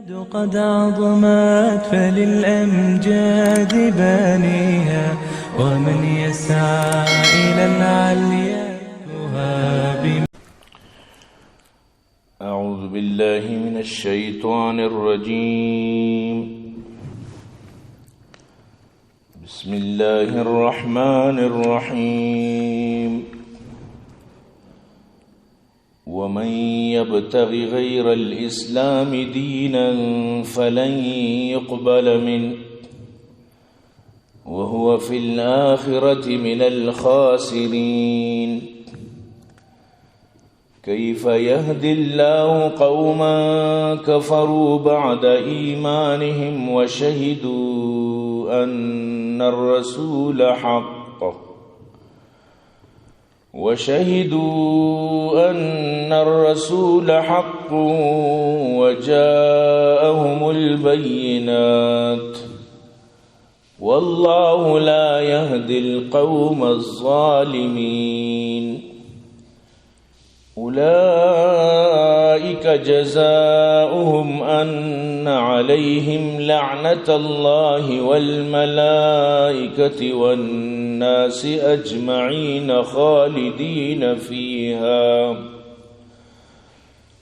قد عظمت فللأمجاد بانيها، ومن يسعى إلى العليا يهاب. أعوذ بالله من الشيطان الرجيم. بسم الله الرحمن الرحيم. ومن يبتغ غير الإسلام دينا فلن يقبل منه وهو في الآخرة من الخاسرين. كيف يهدي الله قوما كفروا بعد إيمانهم وشهدوا أن الرسول حق وشهدوا أن الرسول حق وجاءهم البينات والله لا يهدي القوم الظالمين. أولئك جزاؤهم أن عليهم لعنة الله والملائكة والناس أجمعين خالدين فيها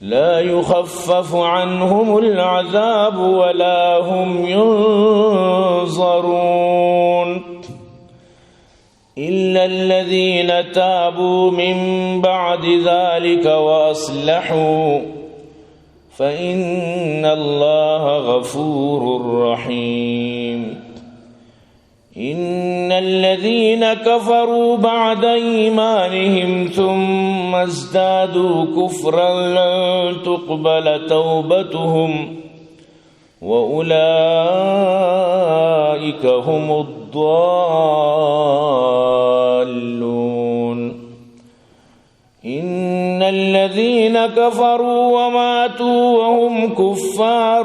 لا يخفف عنهم العذاب ولا هم ينظرون. إلا الذين تابوا من بعد ذلك وأصلحوا فإن الله غفور رحيم. إن الذين كفروا بعد إيمانهم ثم ازدادوا كفرا لن تقبل توبتهم وأولئك هم الضالون. إن الذين كفروا وماتوا وهم كفار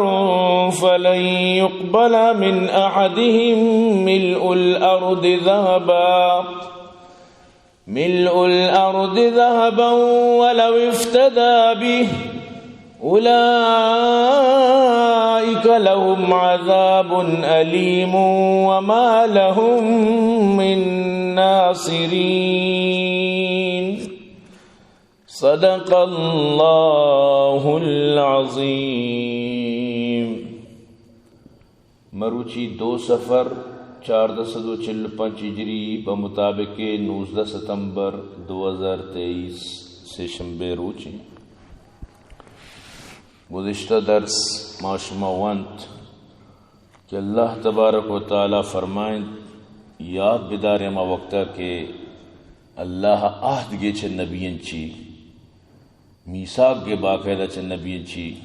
فلن يقبل من أحدهم ملء الأرض ذهبا ملء الأرض ذهبا ولو افتدى به أولئك لهم عذاب أليم وما لهم من ناصرين. صدق الله العظيم. مروچی دو صفر، چاردہ سد و چل و پنچ ہجری، بہ مطابق نوزدہ ستمبر دو ہزار تئیس، سے شنبے روچ ایں۔ گزشتہ درس ما شما ونت کہ اللہ تبارک و تعالی فرمائنت، یاد بدارے ہما وقتا کہ اللہ عہد گیچ نبیان چی، میثاق گے باقاعدہ چہ نبیان چی،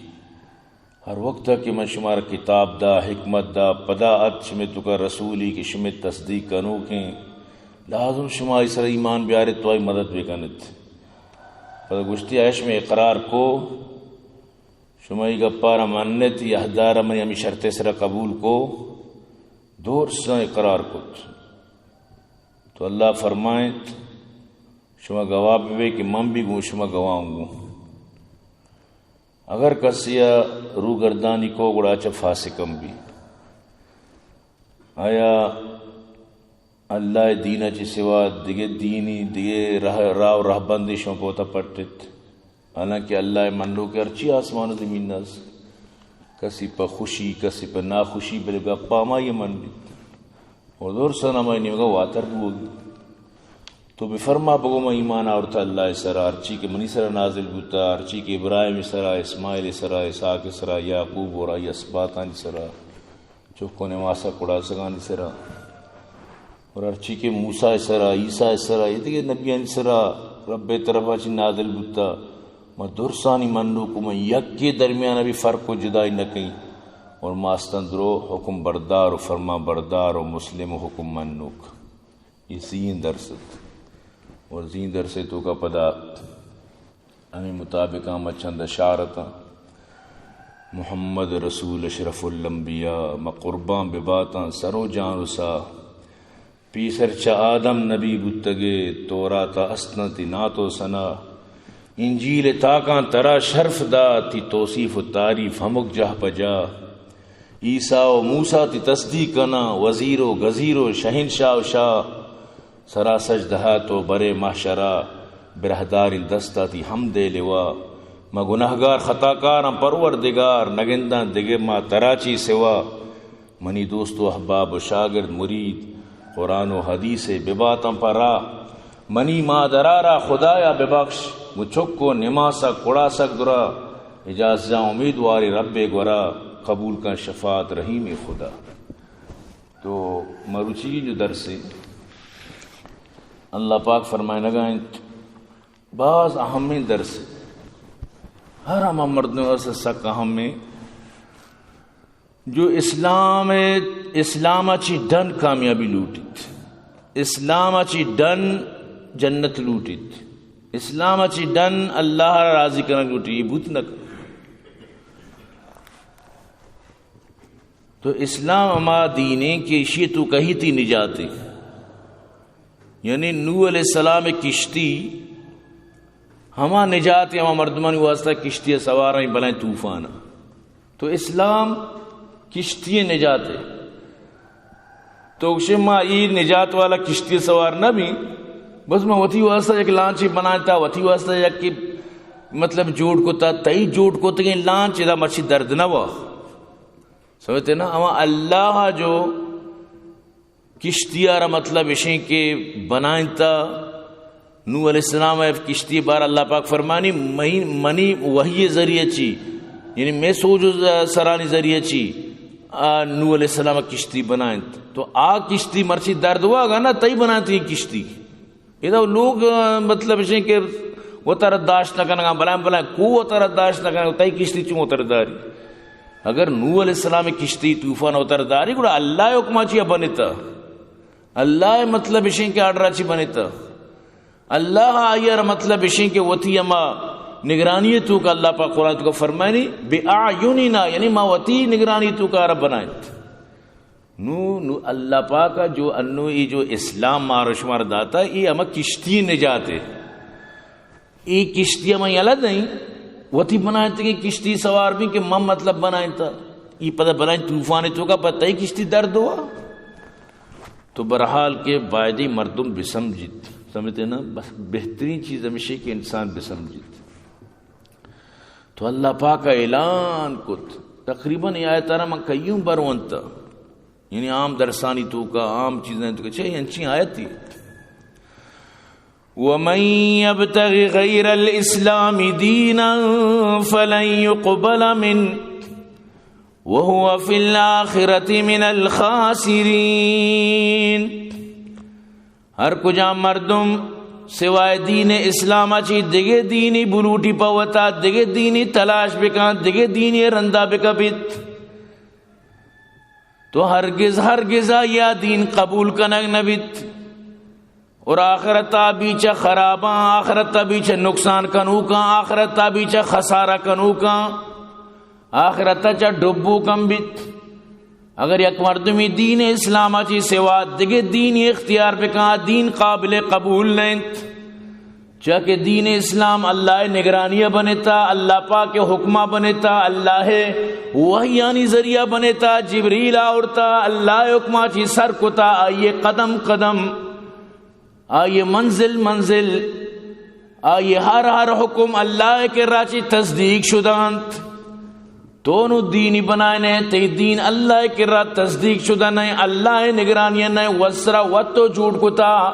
ہر وقت کہ من شمارا کتاب دا، حکمت دا، پدا ات شمے توکا رسولی کہ شمے تصدیق کنوکیں، لازم شما آئی سرا ایمان بیارت تو آئی مدد بکنت۔ پدا گوشتی، آیا شمے اقرار کو، شما ای گپارا منت، ای عہدارا منی ہمی شرط سرا قبول کو، درستاں اقرار کت۔ تو اللہ فرمائنت، شما گواہ ببے کہ من بھی گوں شما گواہ گوں۔ اگر کسے ء روگردانی کو گڑا چہ فاسقم بی۔ آیا اللہ ء دین ء چہ سوا دگہ دینی، دگہ راہ، راہ و رہبندی شما پوتا پٹت؟ حالانکہ اللہ ء منوک ہرچی آسمان و زمین است، کسی پہ خوشی، کسی پہ ناخوشی، بلے گپا ہمائی من بیت۔ و درساں ہمائی نیمگا واتر بوگی۔ تو بفرما، بگو من ایمان آورتا اللہ ء سرا، ہرچی کہ منی سرا نازل بوتا، ہرچی کہ ابراہیم ء سرا، اسماعیل ء سرا، اسحاق ء سرا، یعقوب اور آئی اسباطانی سرا، چکو نماسا کڑاسگانی سرا، اور ہرچی کہ موسی ء سرا، عیسی ء سرا، یہ دیگہ نبیانی سرا رب ء طرفا چی نازل بوتا، ما درسانی منوک، من یکے درمیان بھی فرق و جدائی نہ کئیں، اور ما استن درو حکم بردار و فرمان بردار و مسلم و حکم منوک۔ یہ سیئیں درس ات۔ اور زین درس ء توکا پدا ہمیں مطابق ہم چند اشعار اتاں۔ محمد رسول اشرف الانبیاء، ما قربان بباتاں سر و جان و ساہ۔ پیسر چہ آدم نبی بوتگے، تورات ء استنتی نعت و ثنا۔ انجیل تاکاں ترا شرف دات، تئی توصیف و تعریف ہمک جاہ پہ جاہ۔ عیسیٰ و موسیٰ تئی تصدیق کناں، وزیر و گزیر و شہنشاہ و شاہ۔ سرا سجدہ تو برے محشرا، براہداریں دستا تئی حمد لوا۔ ما گناہگار خطاکاراں پروردگار، نگنداں دگہ ما ترا چی سوا۔ منی دوست و احباب و شاگرد مرید، قرآن و حدیث بباتاں پہ راہ۔ منی مادرا را خدایا ببخش، گوں چک و نماسگ کڑاسگ درا۔ اجاز جاں امیدواری رب گورا، قبول کن شفاعت رحیم خدا۔ تو مروچی جو درس اللہ پاک فرمائنگا انت، باز اہمیں درس، ہر ہما مردم واسطہ سک اہمیں۔ جو اسلام، اسلام چی ڈن کامیابی لوٹیت، اسلام چی ڈن جنت لوٹیت، اسلام چی ڈن اللہ را راضی کنگ لوٹی، یہ بوت نہ کن۔ تو اسلام ہما دین ہے کہ اشی تو کہی تئی نجاتے، یعنی نوح علیہ السلام کشتی ہما نجات ہے، ہما مردمانی واسطہ کشتی سوار ہیں بلائیں طوفان۔ تو اسلام کشتی نجات ہے۔ تو گوشے ما ای نجات والا کشتی سوار نہ بھی، بس ما وتی واسطہ یک لانچی بنائیں تا، وتی واسطہ یک مطلب جوڑ کو تا، تئی جوڑ کو تگیں لانچ ادا مرچی درد نہ وا۔ سمجھتے نا؟ اما اللہ جو کشتی آ را مطلب اشیں کہ بنائنتا، نوح علیہ السلام ء کشتی بار اللہ پاک فرمانی، مئی-، منی وحی ذریعہ چی، یعنی میں سوج و ز-، سرانی ذریعہ چی، آ، نوح علیہ السلام کشتی بنائنت۔ تو آ کشتی مرچی درد ہوا گا نا، تئی بنائنت یہ کشتی۔ ادا لوگ، آ، مطلب اشیں کہ وتر داشت نہ کنگا، بلائیں بلائیں کو وتر داشت نہ کنگا، تئی کشتی چون وتر داری؟ اگر نوح علیہ السلام کشتی طوفان وتر داری، گڑا اللہ حکمہ چیا بنتا؟ اللہ مطلب اشیں کہ آرڈر چی بنتا؟ اللہ آئی را مطلب اشیں کہ وتی اما نگرانی تو کہ اللہ پاک قرآن تو فرمانی، بِأَعْيُنِنَا، یعنی ما وتی نگرانی تو کا رب بنائت۔ نو، نو اللہ پاک جو انو ای جو اسلام مار شمار داتا، ای ہما کشتی نجات ہے۔ ای کشتی ہما یلا دیں، وتی بنائیں تگیں کشتی سوار بھی کہ من مطلب بنائیں تا۔ ای پتہ بنائیں طوفان تو کا پتہ ای کشتی درد ہوا۔ تو برحال کے بایدی مردم بسمجیت۔ سمجھتے نا؟ بس بہترین چیز ہمیشہ کہ انسان بسمجیت۔ تو اللہ پاک اعلان کت، تقریباً یہ آیت آرا من کئیوں بر ونتا، یعنی عام درسانی توکا، عام چیزیں توکا، چہ انچیں آیتی، ومن يبتغ غير الإسلام دينا فلن يقبل منه وهو في الآخرة من الخاسرين۔ ہر کجام مردم سوائے دین اسلام چی دگہ دینی بلوٹی پہ وتا، دگہ دینی تلاش بکن، دگہ دینی رندا بکپیت، تو ہرگز، ہرگز آیا دین قبول کنگ نبیت۔ اور آخرتا بیچہ خراباں، آخرتا بیچہ نقصان کنوکاں، آخرتا بیچہ خسارہ کنوکاں، آخرتا چہ ڈبو کم بیت۔ اگر یک مردمی دین اسلام چی سوا دگہ دینی اختیار بکا، دین قابل قبول نہ انت۔ چیا کہ دین اسلام اللہ نگرانی بنتا، اللہ پاک حکمہ بنتا، اللہ وحیانی ذریعہ بنتا، جبریل آورتا، اللہ حکمہ چی سر کتا، آئیے قدم قدم، آئیے منزل منزل، آئیے ہر ہر حکم اللہ کے راچی تصدیق شدانت۔ تو نو دینی بنائے نہ، تئی دین اللہ کے را تصدیق شدہ نہ، اللہ نگرانی نہ، وسرا وت تو جوڑ کتا۔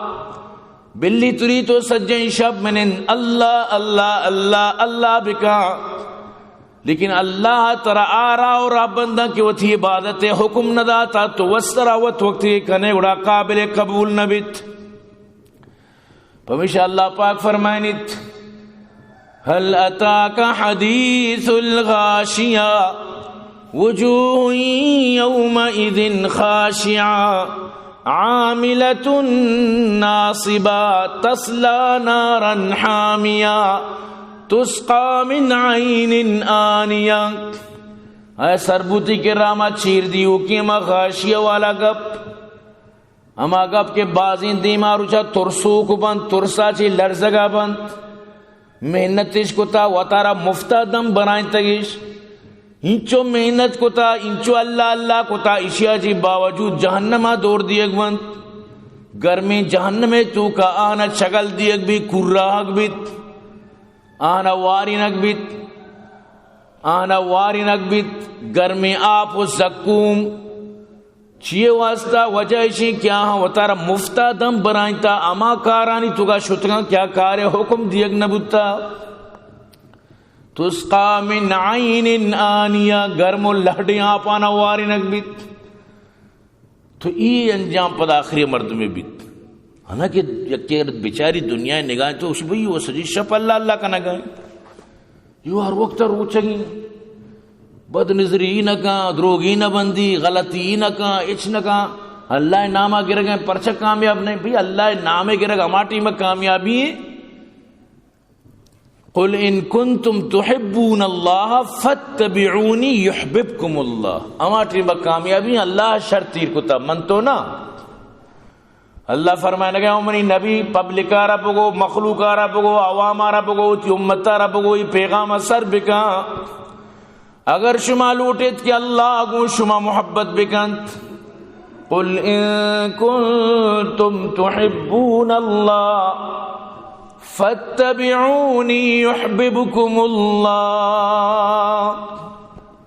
بلی تری تو سجیں شب منند اللہ، اللہ، اللہ، اللہ بکا۔ لیکن اللہ ترا آرا و رہبنداں کہ وتی عبادت حکم نہ داتا، تو وسرا وت وقتی کنے گڑا قابل قبول نہ بیت۔ پمیشا اللہ پاک فرمائنیت، هل أتاك حديث الغاشية، وجوه يومئذ خاشعة، عاملة ناصبة، تصلى نارا حامية، تسقى من عين آنية۔ اے سربوتی کے راما چیر دیو کہ ما غاشیہ والا گپ، ہما گپ کہ بازیں دیما روچا ترسوک بنت، ترسا چی لرزگا بنت۔ محنتش کتا، وتارا مفتا دم برائینتگش، اینچو محنت کتا، اینچو اللہ اللہ کتا، اشیا چی باوجود جہنما دور دیگ بنت۔ گرمیں جہنمے توکا آہانا چگل دیگ بیت، کوراہگ بیت، آہانا وارینگ بیت، آہانا وارینگ بیت، گرمیں آپ و زکوم۔ چیئے واسطہ؟ وجہ اشی کہ آہاں وتارا مفتا دم برائینتا، اما کارانی توکا شتگاں کہ آ کارے حکم دیگ نہ بوتا۔ تسقی من عین آنیہ، گرم و لہڈیں آپانا وارینگ بیت۔ تو ای انجام پدا آخری مردمے بیت۔ ہنا کہ یکے اگر بچاری دنیا نگاہ تو اش بھئی وہ سجی شپ اللہ اللہ کنگا۔ یو ہر وقت روچگی، بد نظری نہ کن، دروگی نہ بندی، غلطی نہ کن، اچ نہ کن۔ اللہ ناما گرگیں پرچہ کامیاب نہیں بھئی، اللہ نام گرگ ہما ٹیم کامیابی ہے۔ قل ان کنتم تحبون اللہ فاتبعونی یحببکم اللہ۔ ہما ٹیم کامیابی اللہ شرط تیر کتا، من تو نہ۔ اللہ فرمائنگا، او منی نبی، پبلکا را بگو، مخلوقا را بگو، عواما را بگو، تی امتا را بگو، ای پیغام سر بکن۔ اگر شما لوٹیت کہ اللہ گوں شما محبت بکنت، قل ان کنتم تحبون اللہ فاتبعونی یحببکم اللہ۔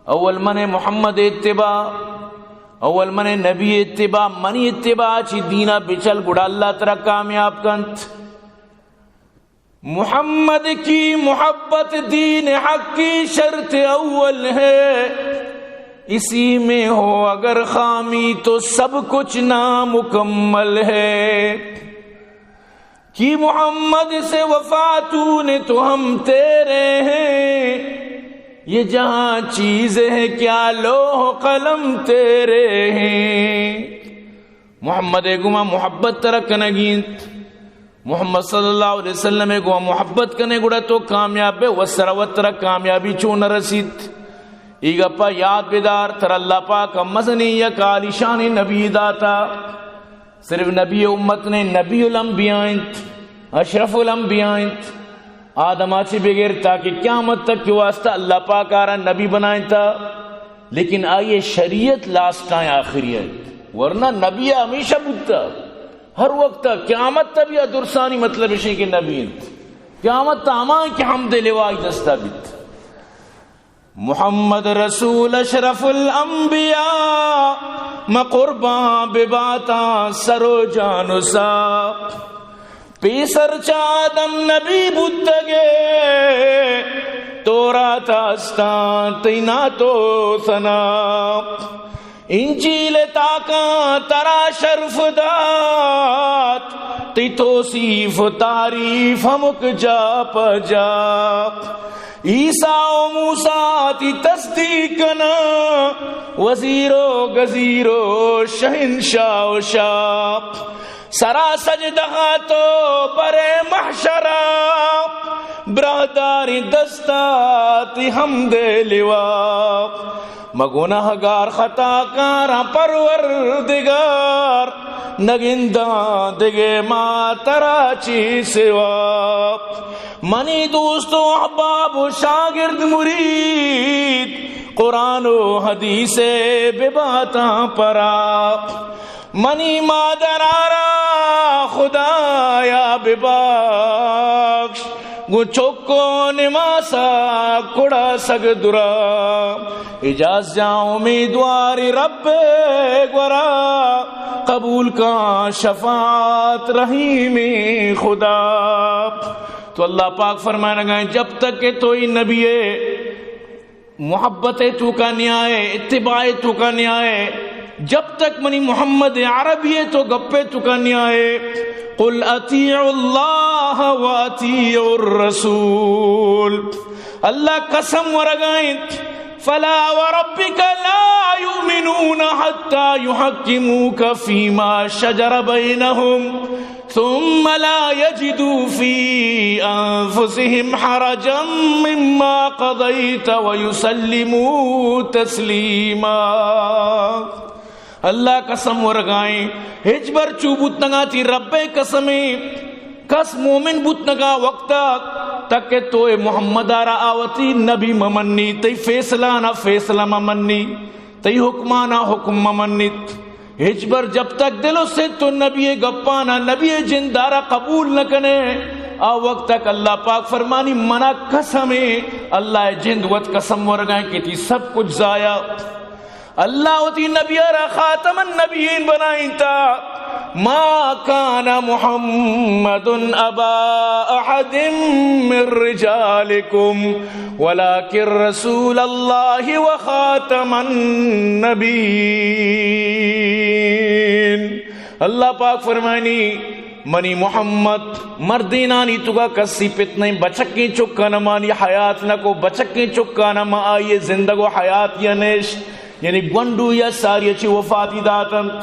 اول من محمد اتباع، اول من نبی اتباع، منی اتباع چی دینا بچل، گڑا اللہ ترا کامیاب کنت۔ محمد کی محبت دین حق کی شرط اول ہے، اسی میں ہو اگر خامی تو سب کچھ نامکمل ہے۔ کہ محمد سے وفا تو نے تو ہم تیرے ہیں، یہ جہاں چیز ہے کیا لوح و قلم تیرے ہیں۔ محمد گما محبت ترا کنگی انت، محمد صلی اللہ علیہ وسلم گما محبت کنے گڑا تو کامیاب بے، و سر وت ترا کامیابی چون رسیت۔ ای گپا یاد بدار، ترا اللہ پاک مزنی یک عالیشان نبی داتا۔ صرف نبی امت نے، نبی الانبیاء انت، اشرف الانبیاء انت۔ آدم آ چی بگر تاکہ قیامت تک کے واسطہ اللہ پاک آرا نبی بنائنتا، لیکن آئیے شریعت لاسٹ آئیں، آخری ہے، ورنہ نبی ہمیشہ بوتا، ہر وقت، قیامت تا بھی درسانی مطلب اشیں کہ نبی انت، قیامت تا ہمان کہ حمد لوائی دستا بیت۔ محمد رسول اشرف الانبیاء، ما قربان بباتاں سر و جان و ساہ۔ پیسر چہ آدم نبی بوتگے، تورات استاں تئی نعت و ثنا۔ انجیل تاکاں ترا شرف دات، تئی توصیف و تعریف ہمک جا پہ جا۔ عیسیٰ و موسیٰ تی تصدیق کناں، وزیر و گزیر و شہنشاہ و شاہ۔ سرا سجدہ تو برے محشرا، براہداریں دستا تی حمد لواء۔ ما گناہگار خطاکاراں پروردگار، نگنداں دگہ ما ترا چی سوا۔ منی دوست و احباب و شاگرد مرید، قرآن و حدیث بباتاں پرا۔ منی مادرارا خدایا ببخش، گوں چک و نماسا کڑا سگ درا۔ اجاز جاں امیدواری رب گورا، قبول کاں شفاعت رحیم خدا۔ تو اللہ پاک فرمانگا، جب تک کہ تو ای نبی ہے، محبت ء توکا نیائے، اتباع ء توکا نیائے، جب تک منی محمد عربی ء تو گپ ء توکا نیائے، قل اطیعوا اللہ و اطیعوا الرسول۔ اللہ قسم ورگائیں، فلا وربک لا یؤمنون حتی یحکموک فیما شجر بینہم ثم لا يجدوا في أنفسهم حرجا مما قضيت ويسلموا تسليما۔ اللہ قسم ورگائیں، ہچبر چو بوتنگا تی رب قسمیں، کس مومن بوتنگا وقتا تک کہ تو اے محمد ءَ را آ وتی نبی مہ منی، تئی فیصلہ نا فیصلہ مہ منی، تئی حکمانا حکم مہ منیت۔ ہچبر جب تک دل و سد تو نبی گپانا، نبی جند ءَ را قبول نہ کنے، آ وقت تک اللہ پاک فرمانی، منا قسم ہے، اللہ جند وت قسم ورگائیں کہ تئی سب کچھ ضائع۔ اللہ وتی نبی ءَ را خاتم النبیین بنائینتا۔ ما کان محمد ابا احد من رجالکم ولکن رسول اللہ وخاتم النبیین۔ اللہ پاک فرمانی، منی محمد، مردینانی توکا کسی پت نہیں، بچکیں چکانا مانی حیات نہ کو، بچکیں چکانا ما آئیے زندگ و حیات یا نیش، یعنی گونڈو یا ساری چی وفاتی داتنت۔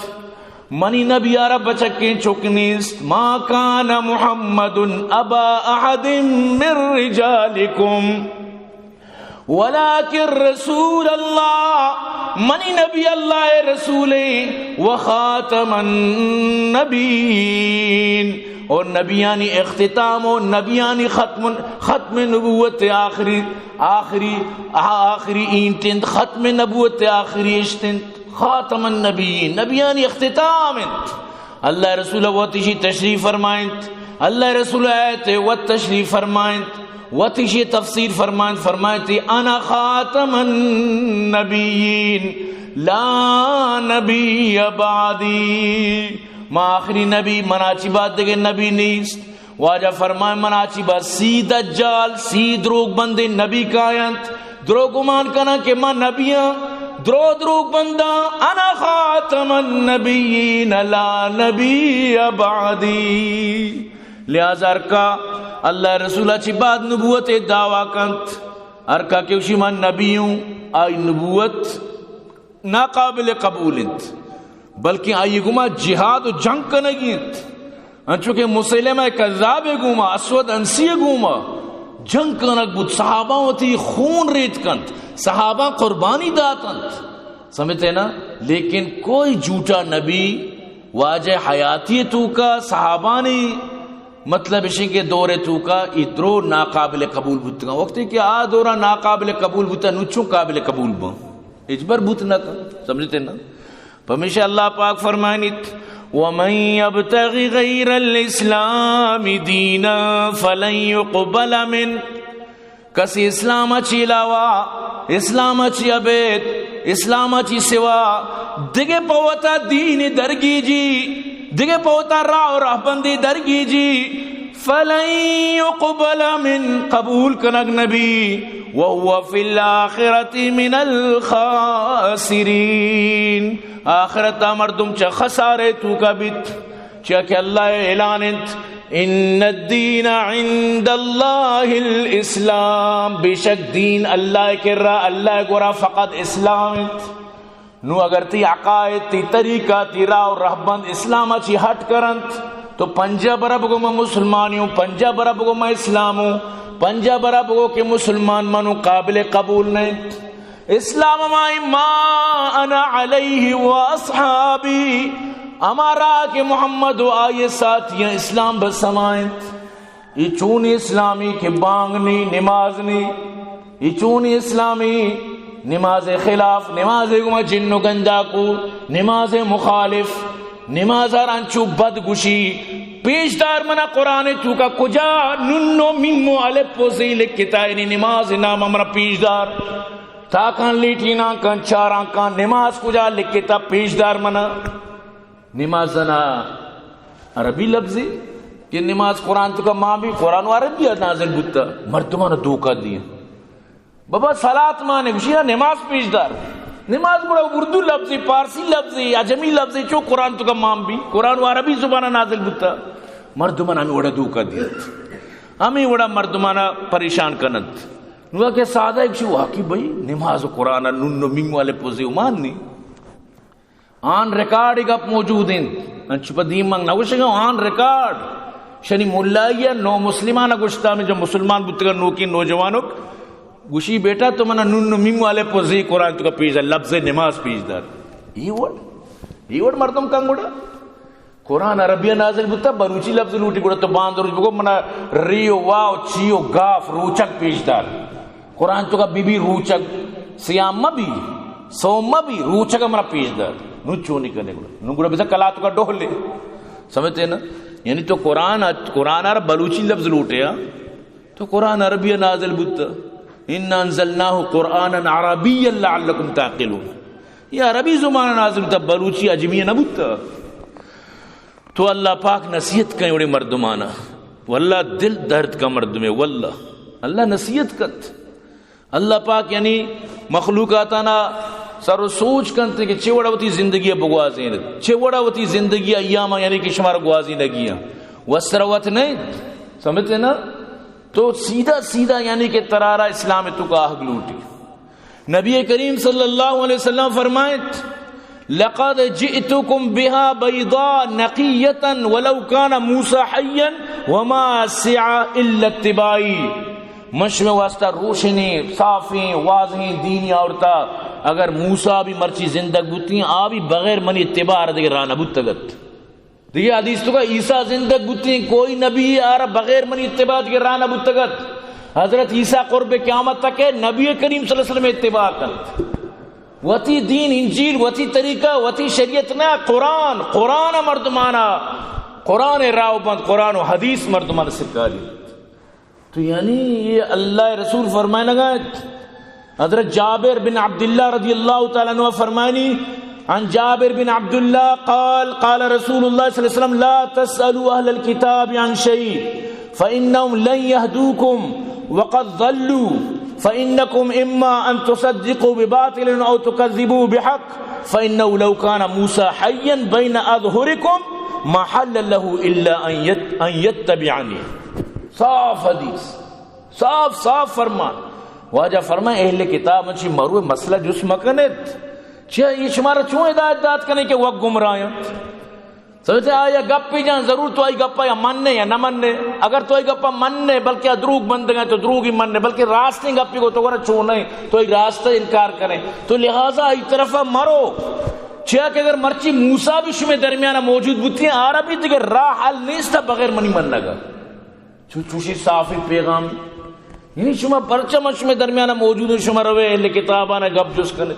منی نبی ءَ را بچکیں چک نیست۔ ما کان محمد ابا احد من رجالکم ولکن رسول اللہ، منی نبی اللہ ءِ رسول ایں، وخاتم النبیین، اور نبیانی اختتام و نبیانی ختم، ختم نبوت آخری، آخری، آخری اینٹ انت، ختم نبوت آخری اشت انت، خاتم النبیین، نبیانی اختتام انت۔ اللہ رسول وت ایشی تشریح فرمائنت، اللہ رسول آیت وت تشریح فرمائنت، وت ایشی تفسیر فرمائنت، فرمائنت، انا خاتم النبیین لا نبی بعدی، ما آخری نبی، منا چی بعد دگہ نبی نیست۔ واجہ فرمائے، منا چی بعد سی دجال، سی دروگ بندیں نبی کاینت، دروگ گمان کناں کہ ما نبی آں، درو دروگ بنداں، انا خاتم النبیین لا نبی بعدی۔ لہذا ہرکا اللہ رسول چی بعد نبوت دعویٰ کنت، ہرکا کہ گوشی من نبی اوں، آئی نبوت ناقابل قبول انت، بلکیں آئی گوما جہاد و جنگ کنگی انت۔ انچو کہ مسیلمہ کذاب گوما، اسود انسی گوما جنگ کنگ بوت، صحابہ وتی خون ریت کنت، صحابہ قربانی داتنت۔ سمجھتے نا؟ لیکن کوئی جھوٹا نبی واجہ حیاتی توکا صحابانی مطلب اشیں کہ دور توکا ای درو ناقابل قبول بوتگاں۔ وقتی کہ آ دورا ناقابل قبول بوتا، نو چون قابل قبول باں؟ ہچبر بوت نہ کن۔ سمجھتے نا؟ پمیشہ اللہ پاک فرمائنیت، ومن یبتغ غیر الاسلام دینا فلن یقبل منه، کسی اسلام چی علاوہ، اسلام چی ابید، اسلام چی سوا دگہ پہ وتا دین درگیجی، دگہ پہ وتا راہ و رہبندی درگیجی، فلن یقبل منه، قبول کنگ نبی، وهو فی الآخرة من الخاسرین، آخرتا مردم چہ خسارے توکا بیت۔ چیا کہ اللہ اعلان انت، ان الدین عند اللہ الاسلام، بے شک دین اللہ کرا، اللہ گورا فقط اسلام انت۔ نو اگر تی عقائد، تی طریقہ، تی راہ و رہبند اسلام چی ہٹ کرنت، تو پنجا برا بگو من مسلمانی ہوں، پنجا برا بگو من اسلام ہوں، پنجا برا بگو کہ مسلمان منو، قابل قبول نہیں۔ اسلام ہمائی ما انا علیہ و اصحابی، ہما راہ کہ محمد و آئی ساتھیاں، اسلام بس ہما انت۔ ای چونی اسلامی کہ بانگ نی، نماز نی؟ ای چونی اسلامی؟ نماز خلاف، نماز گما جن و گندا کو، نماز مخالف، نماز ہر انچو بد گوشی۔ پیش دار منا قرآن توکا کجا نون و میم و الف و زی لکھتا، یعنی نماز نام منا پیش دار۔ تاکان لیٹیناں کن، چاراں کن، نماز کجا لکھتا؟ پیش دار منا۔ نماز نا عربی لفظی کہ نماز قرآن توکا مان بی، قرآن و عربی نازل بوتا، مردمان دھوکہ دیا۔ بابا صلاۃ مانے گوشی نا نماز پیش دار۔ نماز گڑا اردو لفظی، پارسی لفظی، عجمی لفظی، چو قرآن توکا مان بی، قرآن و عربی زبان نازل بوتا، مردمان ہمیں وڑا دھوکہ دیا، ہمیں وڑا مردمان پریشان کننت۔ نو کہ سادہ ایک شو واقعی بھائی نماز و قرآن نون و میم والے پوزے مان نہیں۔ آن ریکارڈ گپ موجود انت۔ انچو پہ دیم من نگوشگا آن ریکارڈ۔ شنی ملائی نو مسلمان گوشتا، میں جو مسلمان بوتگا نوکی نوجوانک گوشی، بیٹا تو منا نون و میم والے پوزی قرآن توکا پیش دار، لفظ نماز پیش دار۔ یہ وڑ، یہ وڑ مردم کنگوڑا۔ قرآن عربی نازل بوتا، بلوچی لفظ لوٹی، گڑا تو باند روچ بگو منا ری و وا و چی و گاف روچگ پیش دار۔ قرآن تو کا بی بی روچگ، سیام مہ بی، سوم مہ بی، روچگ منا پیش دار۔ نو چونی کنے گڑا؟ نو گڑا بزا کلا تو کا ڈولے۔ سمجھتے نا؟ یعنی تو قرآن، قرآن آر بلوچی لفظ لوٹے ہاں۔ تو قرآن عربی نازل بوتا۔ انا انزلناه قرآنا عربيا لعلكم تعقلون۔ یہ عربی زبان نازل بوتا، بلوچی عجمی نہ بوتا۔ تو اللہ پاک نصیحت کئیں وڑے مردمانا۔ واللہ دل درد کا مردمے، واللہ۔ اللہ نصیحت کت۔ اللہ پاک یعنی مخلوقاتانا سر و سوچ کنت کہ چے وڑا وتی زندگی بگوازین، چے وڑا وتی زندگی ایام یعنی کہ شمار گوازینگی۔ وسروت نہیں، سمجھتے نا؟ تو سیدھا سیدھا یعنی کہ ترارا اسلام تو کا آہگ لوٹی۔ نبی کریم صلی اللہ علیہ وسلم فرمائت، لقد جئتكم بها بيضاء نقية ولو كان موسى حيا وما سعى إلا اتباعي۔ من شمے واسطہ روشنیں، صافیں، واضحیں دینی آورتا، اگر موسیٰ بھی مرچی زندگ بوتیں، آ بھی بغیر منی اتباع آرا دگہ راہ نہ بوتگت۔ دگہ حدیث تو کا عیسیٰ زندگ بوتیں، کوئی نبی آرا بغیر منی اتباع دگہ راہ نہ بوتگت۔ حضرت عیسیٰ قرب قیامت تک ہے، نبی کریم صلی اللہ علیہ وسلم اتباع کنت۔ وتی دین انجیل، وتی طریقہ، وتی شریعت نہ، قرآن، قرآن مردمانا، قرآن راہ بند، قرآن و حدیث مردمان سکاری۔ تو یعنی یہ اللہ رسول فرمائنگا۔ حضرت جابر بن عبداللہ رضی اللہ تعالیٰ عنہ فرمانی، عن جابر بن عبداللہ قال، قال رسول اللہ صلی اللہ علیہ وسلم، لا تسألوا أهل الكتاب عن شيء فإنهم لن يهدوكم وقد ضلوا، فإنكم إما أن تصدقوا بباطل أو تكذبوا بحق، فإنه لو كان موسى حيا بين أظهركم ما حل له إلا أن يت-، أن يتبعني۔ صاف حدیث۔ صاف صاف فرمان۔ واجہ فرمائے، اہل کتاب چی مرو مسئلہ جست مکنت۔ چیا یہ شمارا چون ہدایت دات کنے کہ وک گمراہ انت؟ سمجھتے آیا گپی جان ضرور تو آئی گپا یا مننے یا نہ مننے۔ اگر تو آئی گپا مننے بلکہ آ دروگ بندگا تو دروگی مننے، بلکہ راستیں گپی کو تو گورا چون نہیں، تو آئی راستہ انکار کرے۔ تو لہذا آئی طرفا مرو۔ چیا کہ اگر مرچی موسیٰ بھی شمے درمیان موجود بوتی ہیں، آرا بھی دیگر راہ حل نیست بغیر منی منگا۔ چو-، چوشی صافی پیغام۔ یعنی شما پرچہ من شما درمیان موجود ہوں، شما روے اہل کتابانا گپ جست کنے۔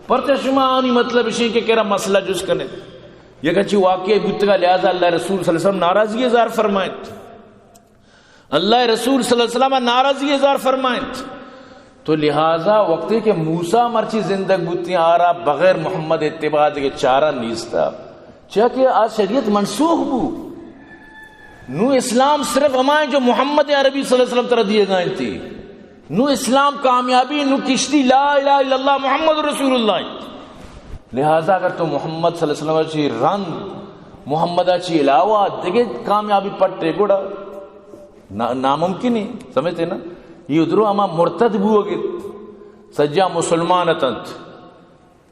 پرچہ شما آنی مطلب اشیں کہ کرا مسئلہ جست کنے۔ یک اچھی واقعہ بوتگا، لہذا اللہ رسول صلی اللہ علیہ وسلم ناراضگی اظہار فرمائنت۔ اللہ رسول صلی اللہ علیہ وسلم ناراضگی اظہار فرمائنت۔ تو لہذا وقتی کہ موسیٰ مرچی زندگ بوتی آرا بغیر محمد اتباع دگہ چارہ نیستا۔ چیا کہ آ شریعت منسوخ بو۔ نو اسلام صرف ہمائیں جو محمد عربی صلی اللہ علیہ وسلم ترا دیے گائیں تھی۔ نو اسلام کامیابی، نو کشتی لا الہ الا اللہ محمد رسول اللہ۔ لہذا اگر تو محمد صلی اللہ علیہ وسلم چی رند، محمد چی علاوہ دگہ کامیابی پٹے گڑا نا-، ناممکن ہے، سمجھتے نا؟ یہ ادرو ہما مرتد بوگت، سجا مسلمان اتنت۔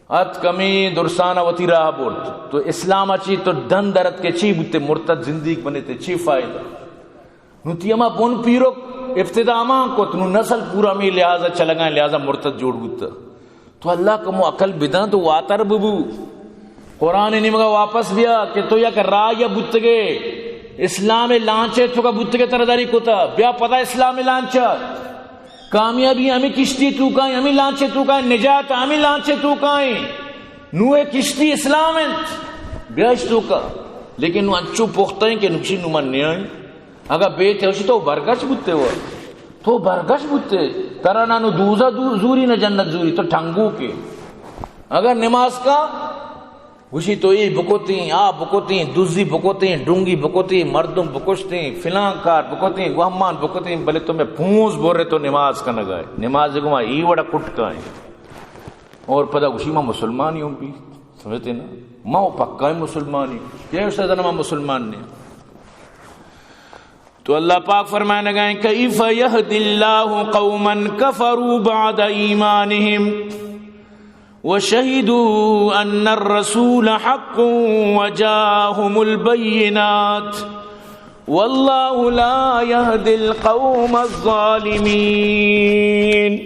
ات کمی درسانا وتی راہ برت۔ تو اسلام چی تو دن درت کے چی بوتے، مرتد زندگی بنے تے چی فائدہ؟ نو تی ہما بن پیرک ابتدا ہما کت، نو نسل پورا ہمے لحاظا چلگائیں، لہذا مرتد جوڑ بوتا۔ تو اللہ کمو عقل بداں تو واتر ببو۔ قرآن نیمگا واپس بیا کہ تو یک راہ یا بوتگے، اسلام لانچے تو کا بوتگے ترداری کتا، بیا پدا اسلام لانچا۔ کامیابی ہمیں کشتی تو کائیں، ہمیں لانچے تو کائیں، نجات ہمیں لانچے تو کائیں۔ نوح کشتی اسلام انت، بیا اش تو کا۔ لیکن نو انچو پختہ ہیں کہ نکشی نو من نیائیں۔ اگاں بیت ہوشی تو برگش بوتے ہو، تو برگش بوتے، ترا نہ نو دوزہ دو-، زوری نہ جنت زوری، تو ٹھنگو کے۔ اگر نماز کا گوشی تو اے بکتیں، آ بکتیں، دزی بکتیں، ڈونگی بکتیں، مردم بکشتیں، فلان کار بکتیں، گوہمان بکتیں، بلے تو میں پونز بورے تو نماز کنگا ہے۔ نماز گما ای وڑا کٹکا ہے۔ اور پدا گوشی ما مسلمانی ہوں بھی، سمجھتے نا؟ ما وہ پکا ہے مسلمانی۔ کیا استاد ما مسلمان نے؟ تو اللہ پاک فرمائنگا ہیں، کیف یهدی اللہ قوما کفروا بعد ایمانهم وشهدوا ان الرسول حق وجاءهم البینات واللہ لا یهدی القوم الظالمین۔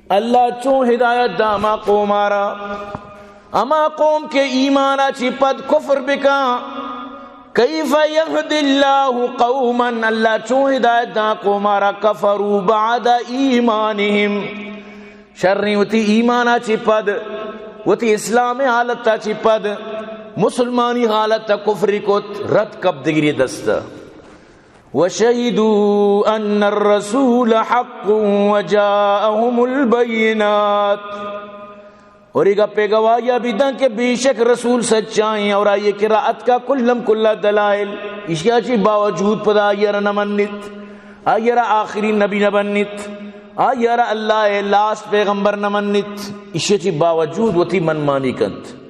اللہ چون ہدایت دا ہما قوم آرا، ہما قوم کہ ایمانا چی پد کفر بکاں، کیف یهدی اللہ قوما، اللہ چون ہدایت داں قومارا، کفروا بعد ایمانہم، شریں وتی ایمانا چی پد، وتی اسلام حالتا چی پد، مسلمانی حالتا کفری کت، رد کپ دگری دستا۔ وشهدوا ان الرسول حق وجاءهم البینات۔ اور یہ گپے گواہیا بیتاں کہ بے شک رسول سچائیں اور آئیے کرا اتکا کلم کلا دلائل۔ اشیا چی باوجود پدا آئیے را نہ منت، آئیے را آخری نبی نہ بنت، آئیے را اللہ لاسٹ پیغمبر نہ منت۔ اشیا چی باوجود وتی من مانی کنت۔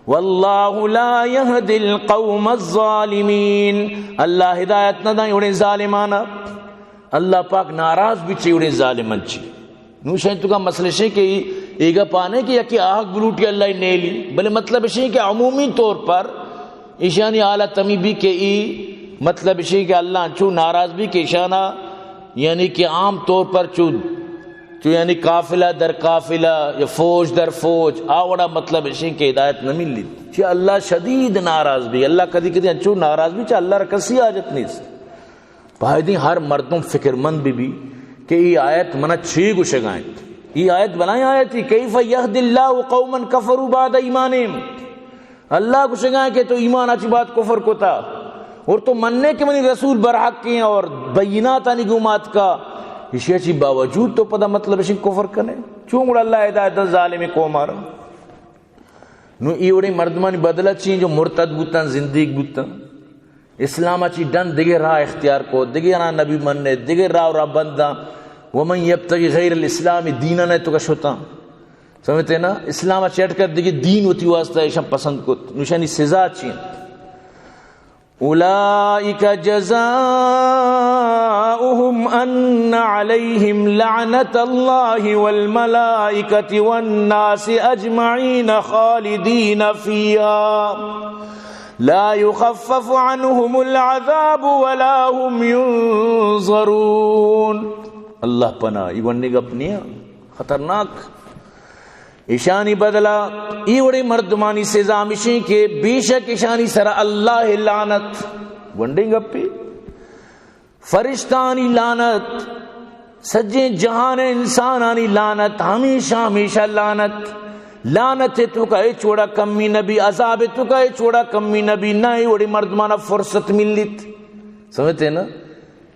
واللہ لا یهدی القوم الظالمین، اللہ ہدایت نہ داں اڑیں ظالمانا۔ اللہ پاک ناراض بی چی اڑیں ظالمان چی۔ نو شاید تو کا مسئلہ شے کہ ایگا پانے کہ یکی آہگ بلوٹی اللہ نیلی، بلے مطلب شے کہ عمومی طور پر ایشانی حالت ہمی بی کہ ای مطلب شے کہ اللہ چو ناراض بی کہ ایشانا، یعنی کہ عام طور پر چو، چو یعنی قافلہ در قافلہ یا فوج در فوج، آ وڑا مطلب شے کہ ہدایت نہ ملی۔ چی اللہ شدید ناراض بی، اللہ کدی کدی انچو ناراض بی، چی اللہ را کسی حاجت نیست۔ بایدیں ہر مردم فکرمند بہ بی کہ ای آیت منا چی گوشگا انت۔ ای آیت بلائیں آیتی، کیف یهدی اللہ قوما کفروا بعد ایمانہم۔ اللہ گوشگا کہ تو ایمان اچ بعد کفر کتا اور تو مننے کہ منی رسول برحق ہیں اور بینات آنی گومات کا، اشیا چی باوجود تو پدا مطلب اشی کفر کنے۔ چون گڑا اللہ ہدایت داں ظالم قومارا۔ نو ای وڑیں مردمانی بدلہ چی جو مرتد بوتن، زندیق بوتن، اسلام چی ڈن دگہ راہ اختیار کو، دگہ آنا نبی مننے، دگہ راہ و راہ بنداں، ومن یبتغی غیر الاسلام دینا نے تو کا شتاں۔ سمجھتے نا؟ اسلام چٹ کر دگہ دین وتی واسطہ ایشان پسند کت۔ نوشانی سزا چی انت؟ أولئك جزاؤهم أن عليهم لعنة الله والملائكة والناس أجمعين خالدين فيها لا يخفف عنهم العذاب ولا هم ينظرون۔ اللہ پناہ، ای ونی گپ نیا، خطرناک۔ ایشانی بدلہ ای وڑیں مردمانی سزا ہمیشیں کہ بے شک ایشانی سرا اللہ لعنت، گونڈیں گپے، فرشتانی لعنت، سجیں جہان انسانانی لعنت، ہمیشہ ہمیشہ لعنت۔ لعنت تو کا ہچ وڑا کمی نبی، عذاب تو کا ہچ وڑا کمی نبی، نہ ای وڑیں مردمانا فرصت ملیت۔ سمجھتے نا؟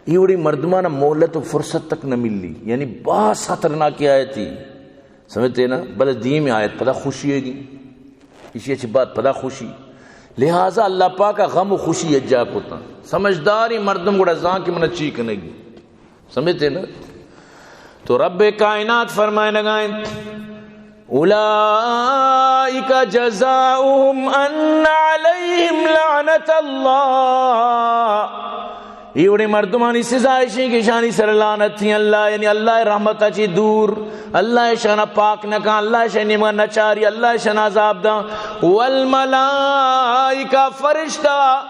ای وڑیں مردمانا مہلت و فرصت تک نہ ملی، یعنی باز خطرناک آیتی۔ سمجھتے نا؟ بلے دیم آیت پدا خوشی ہے گی۔ اسی اچھے بات پدا خوشی۔ لہذا اللہ پاک غم و خوشی یکجا کتا۔ سمجھداری مردم گڑا زان کہ منا چی کنگی۔ سمجھتے نا؟ تو رب کائنات فرمائے لگائیں، اولئک جزاؤہم ان علیہم لعنت اللہ۔ ای وڑیں مردمانی سزا ایشی کہ شانی سر لعنت تھی اللہ، یعنی اللہ رحمت چی دور، اللہ شان پاک نہ کن، اللہ شان نیمگا نہ چاری، اللہ شان عذاب داں۔ والملائکہ، فرشتہ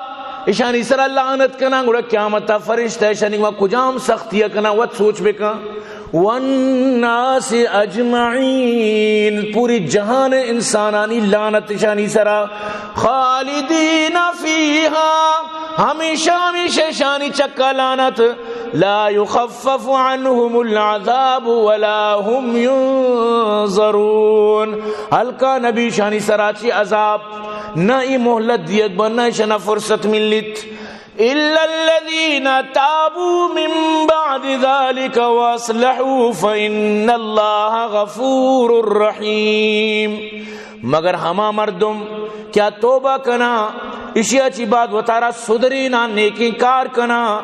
ایشانی سر لعنت کناں، گڑا قیامت فرشتہ ایشانی نیمگا کجام سختی کناں، وت سوچ بکن۔ والناس اجمعین، پوری جہان انسانانی لعنت شانی سرا۔ خالدین فیہا، ہمیشہ ہمیشہ شانی چکا لعنت۔ لا یخفف عنہم العذاب ولا هم ینظرون، ہلکا نبی شانی سرا چی عذاب، نہ ای مہلت دیگ بن، نہ شنا فرصت ملیت۔ إلا الذين تابوا من بعد ذلك وأصلحوا فإن الله غفور رحيم۔ مگر ہما مردم کیا توبہ کنا، اشیا چی بعد وتارا سدرینا، نیکیں کار کنا،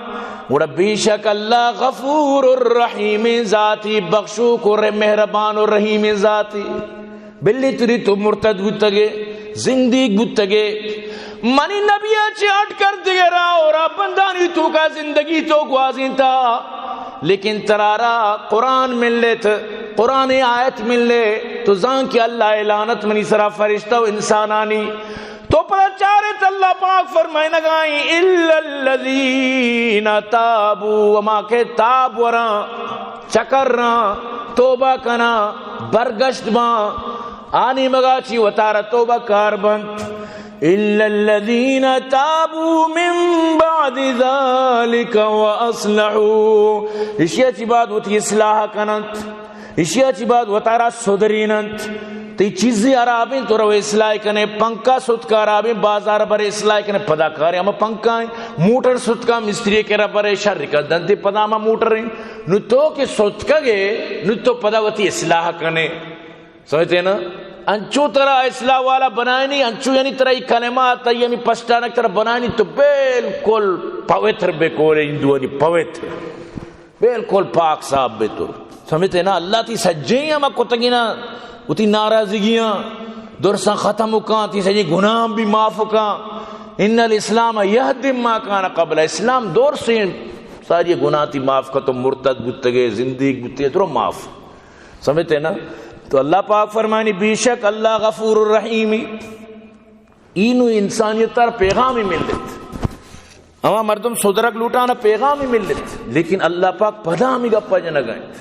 گڑا بے شک اللہ غفور الرحیم ذاتی، بخشوک و مہربان و رحیم ذاتی۔ بلی تری تو مرتد بوتگے، زندیق بوتگے، منی نبی ء چہ ہٹ کر دگہ راہ و راہ بندانی توکا زندگی تو گوازینتا، لیکن ترارا قرآن ملیت، قرآن آیت ملے، تو زان کہ اللہ لعنت منی سرا، فرشتہ و انسانانی۔ تو پدا چارت اللہ پاک فرمائنگائیں، الا الذین تابوا، وما کہ تاب وراں، چکراں، توبہ کناں، برگشت باں، آ نیمگا چی وتارا توبہ کار بنت۔ إلا الذين تابوا من بعد ذلك وأصلحوا۔ اشیا چی بعد وتی اصلاح کننت، اشیا چی بعد وتارا سدریننت۔ تئی چیزی حرابیں تو رو اصلاح کنے، پنکھا ستکا حرابیں بازار برے اصلاح کنے، پدا کارے ہم پنکھا ہیں، موٹر ستکا مستری کے ربرے شر کن دنتے پدا ہم موٹر ہیں۔ نو تو کہ ستکگے، نو تو پدا وتی اصلاح کنے۔ سمجھتے نا؟ انچو ترا اصلاح والا بنائنی، انچو یعنی ترا ای کلمات، ای ہمی پشتانک ترا بنائنی تو بالکل پوتر بکورے، ہندوانی پوتر۔ بالکل پاک صاف بہ تو۔ سمجھتے نا؟ اللہ تی سجیں ہم کتگینا، وتی ناراضگیاں درساں ختم کاں، تی سجیں گناہ بھی معاف کاں۔ ان الاسلام یہدم ما کان قبل، اسلام دور سے ساری گناہ تی معاف کا، تو مرتد بوتگے، زندگی بوتے، درو معاف۔ سمجھتے نا؟ تو اللہ پاک فرمانی، بے شک اللہ غفور الرحیمی۔ اینو انسانیت تر پیغامی ملت۔ اما مردم سدرگ لوٹانا پیغامی ملت، لیکن اللہ پاک پدا ہمی گپا جنگا انت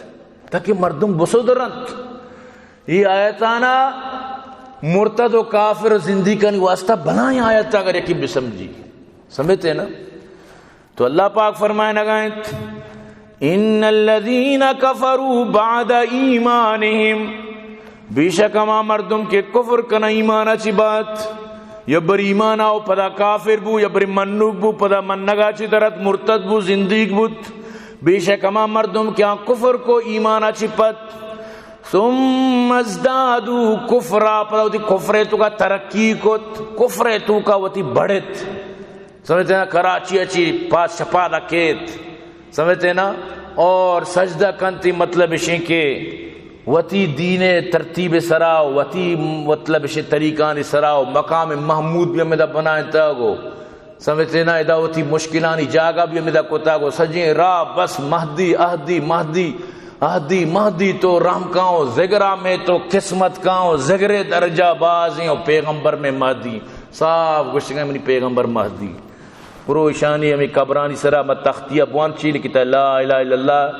تاکہ مردم بسدرنت۔ یہ آیتانا مرتد و کافر و زندیقانی واسطہ بلائیں آیت، اگر یکی بسمجھی۔ سمجھتے نا؟ تو اللہ پاک فرمائنگا انت، ان الذین کفروا بعد ایمانہم، بے شک ہما مردم کہ کفر کنا ایمانا چی بات، یا بر ایمانا و پدا کافر بو، یا بر منوک بو، پدا منگا چی درت مرتد بو، زندیق بوت، بے شک ہما مردم کہ آن کفر کو ایمانا چی پت، ثم ازدادوا کفرا، پدا وتی کفر توکا ترقی کت، کفر توکا وتی بڑھت۔ سمجھتے نا؟ کراچی اچی پاس شپادا کیت، سمجھتے نا؟ اور سجدہ کنتی، مطلب اشیں کہ وتی دین ترتیب سرا، وتی مطلب اشیں طریقانی سرا، مقام محمود بھی ہمیں دا بنائیں تاگو۔ سمجھتے نا؟ ادا وتی مشکلانی جاگہ بھی ہمیں دا کتاگو۔ سجیں راہ بس مہدی، اہدی، مہدی، اہدی، مہدی تو رحم کاؤں، زگرا میں تو قسمت کاؤں، زگرے درجہ بازیں و پیغمبر میں مہدی۔ صاف گوشتگیں منی پیغمبر مہدی۔ برو اشانی ہمیں قبرانی سرا ما تختیا بوان چی لکھتا، لا الہ الا اللہ،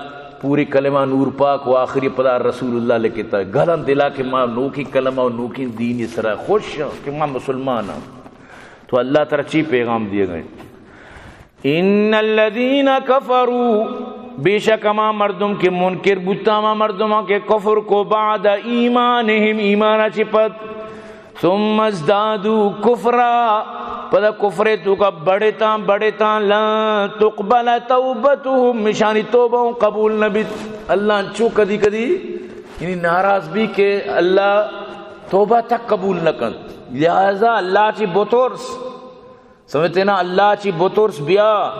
پوری کلمہ نور پاک و آخری پدا رسول اللہ لکھتا۔ گلن دلا کہ ما نوکی کلمہ و نوکی دینی سرا خوش ہاں کہ ما مسلمان ہاں۔ تو اللہ ترا چی پیغام دیے گئے؟ ان الذین کفروا، بے شک ہما مردم کہ منکر بوتا، ہما مردماں کہ کفر کو، بعد ایمانہم، ایمانا چی پد، ثم ازدادوا کفرا، پدا کفر توکا بڑھتاں، بڑھتاں، لن تقبل توبتہم، اشانی توبہ اوں قبول نہ بیت۔ اللہ انچو کدی کدی یعنی ناراض بی کہ اللہ توبہ تک قبول نہ کنت، لہذا اللہ چی بترس۔ سمجھتے نا؟ اللہ چی بترس بیا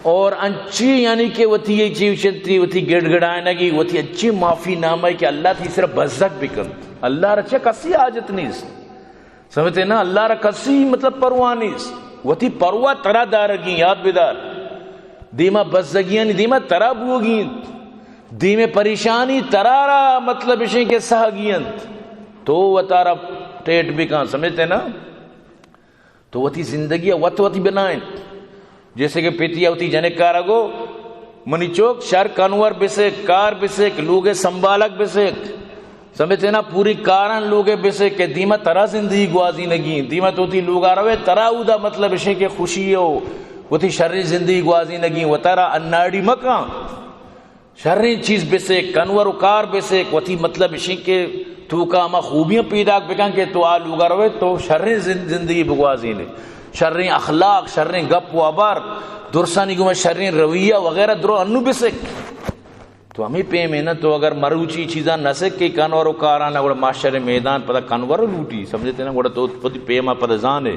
اور انچی یعنی کہ وتی یہ چیز چنتی، وتی گڑ گڑائنگی، وتی اچھی معافی نامہ کہ اللہ تی سر بزگ بکن۔ اللہ را چہ کسی حاجت نیست۔ سمجھتے نا؟ اللہ را کسی مطلب پرواہ نیست۔ وتی پرواہ ترا دارگی، یاد بدار۔ دیما بزگیانی دیما ترا بوگی انت۔ دیمے پریشانی ترا را مطلب اشیں کہ سہگی انت۔ تو وتارا ٹیٹ بکن، سمجھتے نا؟ تو وتی زندگی ء وت وتی بنائیں۔ جیسے کہ پتی ء وتی جنک کارا گو، منی چوک شر کنور بسک، کار بسک، لوگ ء سنبھالگ بسک۔ سمجھتے نا؟ پوری کاران لوگ ء بسک کہ دیما ترا زندگی گوازینگی، دیما تو وتی لوگا روے، ترا اودا مطلب اشیں کہ خوشی ہو، وتی شریں زندگی گوازینگی، وتارا اناڑی مکن۔ شریں چیز بسیک، کنور و کار بسیک، وتی مطلب اشیں کہ توکا ہما خوبیاں پیداک بکن کہ تو آ لوگا روے تو شریں زند-، زندگی بگوازینے، شریں اخلاق، شریں گپ و ہبر، درسانی گوما شریں رویہ وغیرہ درو انو بسیک۔ تو ہمیں پیمیں نا، تو اگر مروچی چیزاں نہ سکے کنور و کاراں، گڑا محشر میدان پدا کنور لوٹی، سمجھتے نا، گڑا تو پدی پیما پدا زانے۔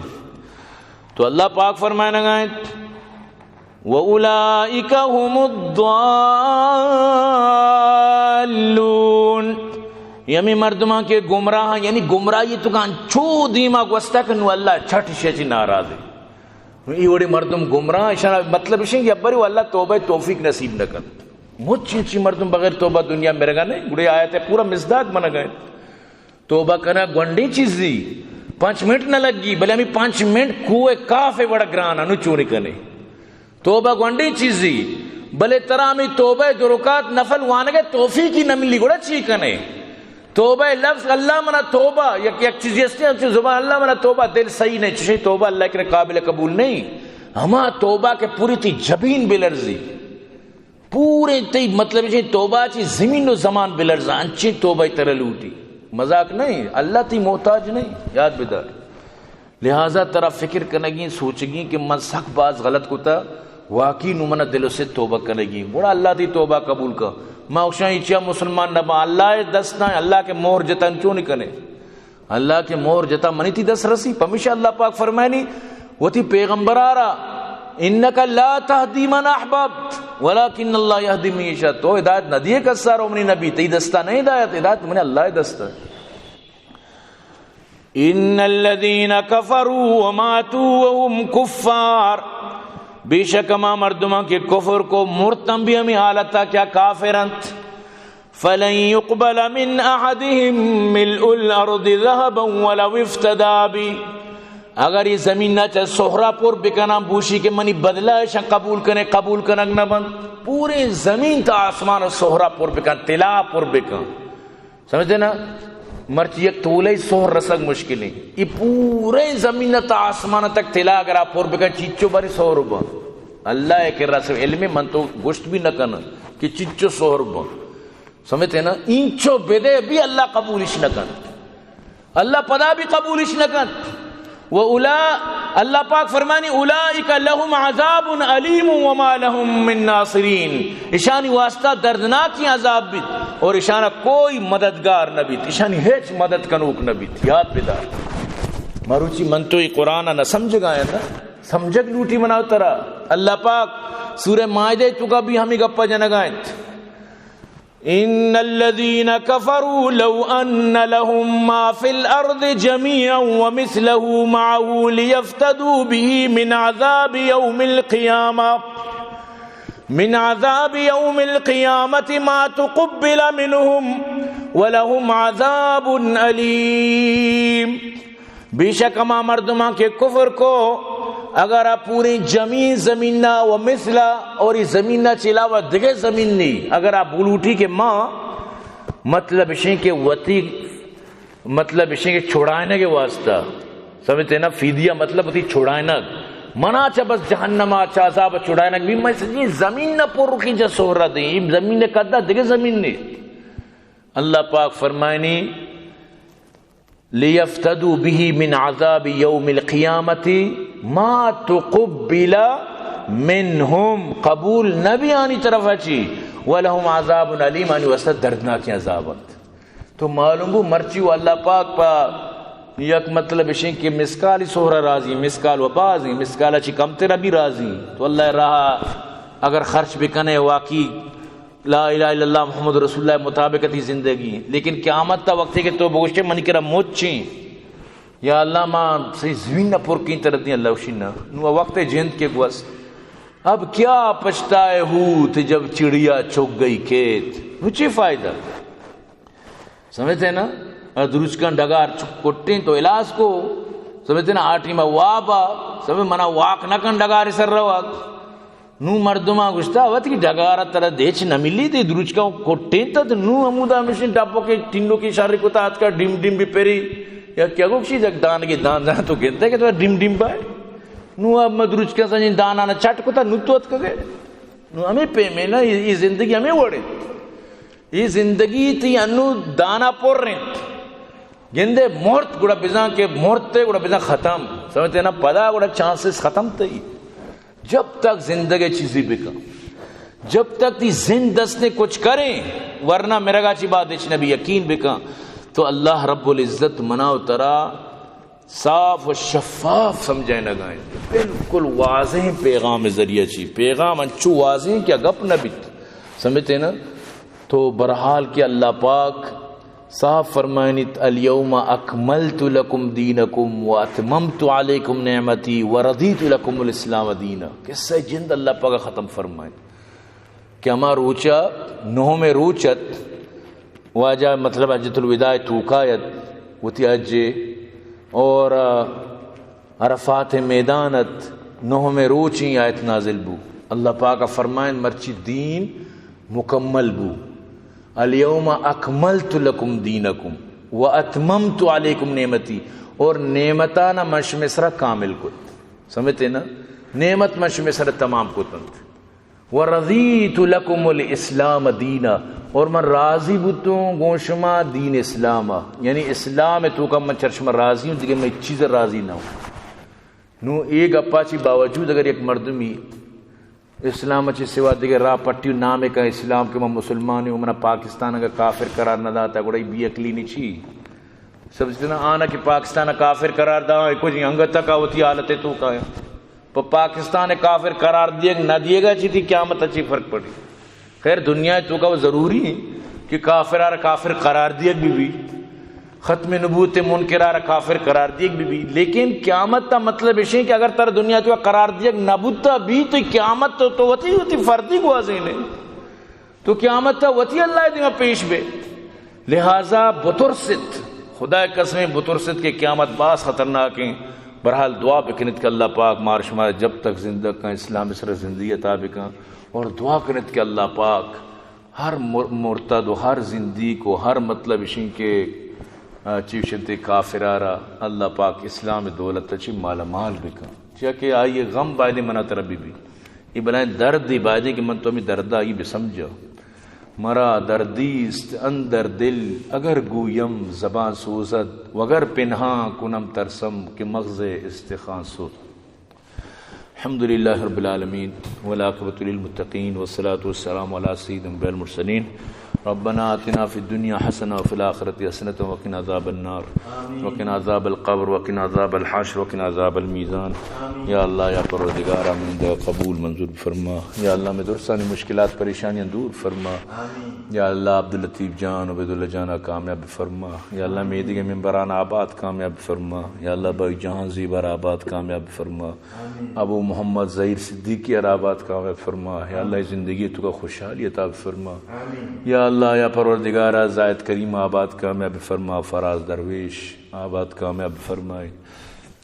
تو اللہ پاک فرمائنگا انت، وَأُولَئِكَ هُمُ الضَّالُّونَ۔ ہمے مردماں کہ گمراہ، یعنی گمراہی توکا انچو دیما گوستہ کہ نو اللہ چٹ اشی چی ناراض ہے۔ نو ای وڑے مردم گمراہ، اشارا مطلب اشیں کہ ابری اللہ توبہ توفیق نصیب نہ کنت۔ مچ انچی مردم بغیر توبہ دنیا مرگا نہیں، گڑے آیت پورا مزداک بنگا ہے۔ توبہ کنا گونڈیں چیزی، پنچ منٹ نہ لگی، بلے ہمیں پنچ منٹ کوہ کاف وڑا گران انو چوری کنے۔ توبہ گونڈیں چیزی، بلے ترا ہمیں توبہ درکات نفل وانگے توفیقی نہ ملی، گڑا چی کنے؟ توبہ لفظ، اللہ منا توبہ، یک، یک چیزی ہستی ہم چو زبان، اللہ منا توبہ، دل صحیح نہیں، چشیں توبہ اللہ کے قابل قبول نہیں۔ ہما توبہ کے پوری تئی جبین بلرزی، پورے تئی مطلب چی توبہ چی زمین و زمان بلرزا، انچیں توبہ ترا لوٹی۔ مذاق نہیں، اللہ تئی محتاج نہیں، یاد بدار۔ لہذا ترا فکر کنگی، سوچگی کہ من سک باز غلط کتا، واقعی نو من دل سے توبہ کنگی، گڑا اللہ تئی توبہ قبول کن۔ ما اوشاں چیا مسلمان نہ باں، اللہ دست نہ، اللہ کے مہر جتن چون کنے؟ اللہ کے مہر جتا منی تئی دست رسی۔ پمیشا اللہ پاک فرمائنی وتی پیغمبرارا، انک لا تهدی من احببت ولکن اللہ یهدی من یشاء۔ تو ہدایت نہ دیے کسا رو منی نبی، تئی دستا نہیں ہدایت، ہدایت منی اللہ دستا۔ ان الذين كفروا وماتوا وهم كفار، بے شک ہما مردماں کہ کفر کو، مرتن بھی ہمیں حالتا کیا کافر انت۔ فلن يقبل من احدهم ملء الارض ذهبا ولو افتدى به۔ اگر یہ زمین نہ چہ سہرا پر بکناں، بوشی کہ منی بدلہ اشاں قبول کنے، قبول کنگ نہ بنت۔ پورے زمین تا آسمان سہرا پر بکن، طلا پر بکن۔ سمجھتے نا؟ مرچی یک تولہ سہر رسگ مشکل ہے۔ یہ پورے زمین تا آسمان تک طلا اگر آپ پر بکن، چیچو باری سہر بن۔ اللہ کے رسول علم، من تو گوشت بھی نہ کنن کہ چیچو سہر بن۔ سمجھتے نا؟ اینچو بدے بھی اللہ قبولش نہ کن۔ اللہ پدا بھی قبولش نہ کن۔ و اولا، اللہ پاک فرمانی، اولئک لهم عذاب الیم وما لهم من ناصرین۔ اشانی واسطہ دردناکی عذاب بیت اور اشانا کوئی مددگار نہ بیت، اشانی ہچ مدد کنوک نہ بیت۔ یاد بدار۔ مروچی من تو یہ قرآن نہ سمجھ گئے نا، سمجھگ لوٹی منا ترا۔ اللہ پاک سورہ مائدہ تو کا بھی ہمیں گپا جنگائیں۔ ان الذين كفروا لو ان لهم ما في الارض جميعا ومثله معه ليفتدوا به من عذاب يوم القيامه، من عذاب يوم القيامه ما تقبل منهم ولهم عذاب اليم۔ بے شک ہما مردماں کہ کفر کو، اگر آ پوری زمین، زمین نہ و مثلہ، اور یہ زمین نہ چلاوہ دگہ زمین نہیں، اگر آ بلوٹی کہ ماں، مطلب اشیں کہ وتی، مطلب اشیں کہ چھڑائنگ کے واسطہ، سمجھتے نا، فدیہ مطلب وتی چھڑائنگ، منا چا بس جہنم آ چا عذاب چھڑائنگ بھی، میں سجی زمین نہ پر رکھی جا سہرا دیں، یہ زمین نے قدہ دگہ زمین نہیں۔ اللہ پاک فرمائنی، لیفتدوا به من عذاب یوم القیامة ما تقبل منهم، قبول نبی آنی طرف چی، ولهم عذاب الیم، آنی واسطہ دردناکیں عذاب انت۔ تو معلوم بو مرچی و اللہ پاک پا یک مطلب اشیں کہ مسکالی سہرا راضی، مسکال و بازی، مسکال چی کمتر بھی راضی۔ تو اللہ راہ اگر خرچ بکنے واقعی لا الہ الا اللہ محمد رسول اللہ مطابق تئی زندگی، لیکن قیامت تا وقت کہ تو بگوشتے منی کرا مچیں، یا اللہ ما سی زمین نہ پر کیں ترتی، اللہ وشی نہ۔ نو وقت جند کے گوس، اب کیا پچھتائے ہوت جب چڑیا چگ گئی کھیت، نو چی فائدہ؟ سمجھتے نا؟ دروچکان ڈگار چک کٹیں تو الاس کو، سمجھتے نا؟ آ ٹیما وابا، سمجھ منا واک نہ کن ڈگار سر رواک۔ نو مردماں گوشتا، وتی ڈگار ترا دیچ نہ ملی، دے دروچکا کٹیں تد، نو ہمودا ہمشن ڈبو کے ٹنڈو کی شر کتا، اتکا ڈیم ڈیم بھی پری، یا کیا گوشی جگ دان کے دان دان تو گنتے کہ تو ڈیم ڈیم پائے۔ نو اب مدروچکا سنجن دانا نہ چٹ کتا، نو تو اتکا گئے۔ نو ہمیں پیمے نا، یہ، یہ زندگی ہمیں وڑے۔ یہ زندگی تئی انو دانا پر رہے۔ گندے مرت گڑا بزاں کہ مرت گڑا بزاں ختم۔ سمجھتے نا؟ پدا گڑا چانسز ختم تئی۔ جب تک زندگ ہے چیزی بکن، جب تک تئی زند دست نے کچھ کریں، ورنہ مرگا چی بعد ہچ نبی یقین بکن۔ تو اللہ رب العزت منا و ترا صاف و شفاف سمجھائینگا انت، بالکل واضح پیغام ذریعہ چی، پیغام انچو واضح کہ گپ نہ بیت، سمجھتے نا؟ تو بہرحال کہ اللہ پاک صاف فرمائنیت، الیوم اکملت لکم دینکم و اتممت علیکم نعمتی و رضیت لکم الاسلام دینا۔ قصہ جند اللہ پاک ختم فرمائنیت۔ کہ ہما روچا نہمیں روچ ات، واجہ مطلب حجۃ الوداع توکا ات وتی حج اور عرفات میدان ات، نہمیں روچ این آیت نازل بو۔ اللہ پاک فرمائن مرچی دین مکمل بو۔ الیوم اکملت لکم دینکم و اتممت علیکم نعمتی، اور نعمتانا من شمے سرا کامل کت۔ سمجھتے نا؟ نعمت من شمے سرا تمام کت انت۔ و رضیت لکم الاسلام دینا، اور من راضی بوتوں گوں شما دین اسلام ء، یعنی اسلام ء توکا من چر شما راضی ہوں، دگہ من ہچ چیز راضی نہ ہوں۔ نوں اے گپا چی باوجود اگر یک مردمی اسلام ء چی سوا دگہ راہ پٹی و نامے کن اسلام کہ من مسلمانی ہوں، منا پاکستان اگر کافر قرار نہ داتا، گڑا ای بے عقلی نی چی؟ سب جنا آنا کہ پاکستان ء کافر قرار دا، کچھ انگت تک وتی حالت توکا ہے۔ پہ پاکستان ء کافر قرار دیگ نہ دیگا چی تھی قیامت ء چی فرق پڑی؟ خیر، دنیا ء توکا وہ ضروری ہے کہ کافر آر کافر قرار دیگ بھی بھی، ختم نبوت منکر آر کافر قرار دیگ بھی بھی، لیکن قیامت کا مطلب اشیں کہ اگر تر دنیا ء توکا قرار دیگ نہ بوتا بھی تو قیامت تو، تو وتی، وتی فردی گوازینے۔ تو قیامت ء وتی اللہ ء دیما پیش بے۔ لہذا بترست، خدا ء قسم بترست کہ قیامت باز خطرناک ہیں۔ بہرحال دعا بکنت کہ اللہ پاک مار شمار جب تک زندگ کن اسلام سر زندگی عطا بکن، اور دعا کنت کہ اللہ پاک ہر مر-، مرتد و ہر زندیق و ہر مطلب اشیں کہ، آ، چیوشنتے کافرارا اللہ پاک اسلام دولت چی مالا مال بکن۔ چیا کہ آئی غم بایدیں منا ترا بی بی۔ اے بلائیں دردے بایدیں کہ من تو ہمے دردا آئی بسمجھاں۔ مرا دردی است اندر دل، اگر گویم زبان سوزد، وگر پنہاں کنم ترسم کہ مغز استخوان سوزد۔ الحمدللہ رب العالمین، والعاقبۃ للمتقین، والصلاۃ والسلام علی سید الانبیاء والمرسلین۔ ربنا آتنا فی الدنیا حسنة وفی الآخرۃ حسنة وقنا عذاب النار، وقنا عذاب القبر، وقنا عذاب الحشر، وقنا عذاب المیزان۔ یا اللہ، یا پروردگار، ہمیں دعا قبول منظور فرما۔ یا اللہ، ہمیں درسانی مشکلات پریشانیاں دور فرما۔ یا اللہ، عبداللطیف جان، عبیداللہ جانا کامیاب فرما۔ یا اللہ، ہمیں دیگہ ممبران آباد کامیاب فرما۔ یا اللہ، بھائی جہان زیبر آباد کامیاب فرما۔ ابو محمد ظہیر صدیقی ء را آباد کامیاب فرما۔ یا اللہ، زندگی توکا خوشحالی عطا فرما۔ یا اللہ، یا پروردگارا، زاہد کریم آباد کامیاب فرما، فراز درویش آباد کامیاب فرمائے۔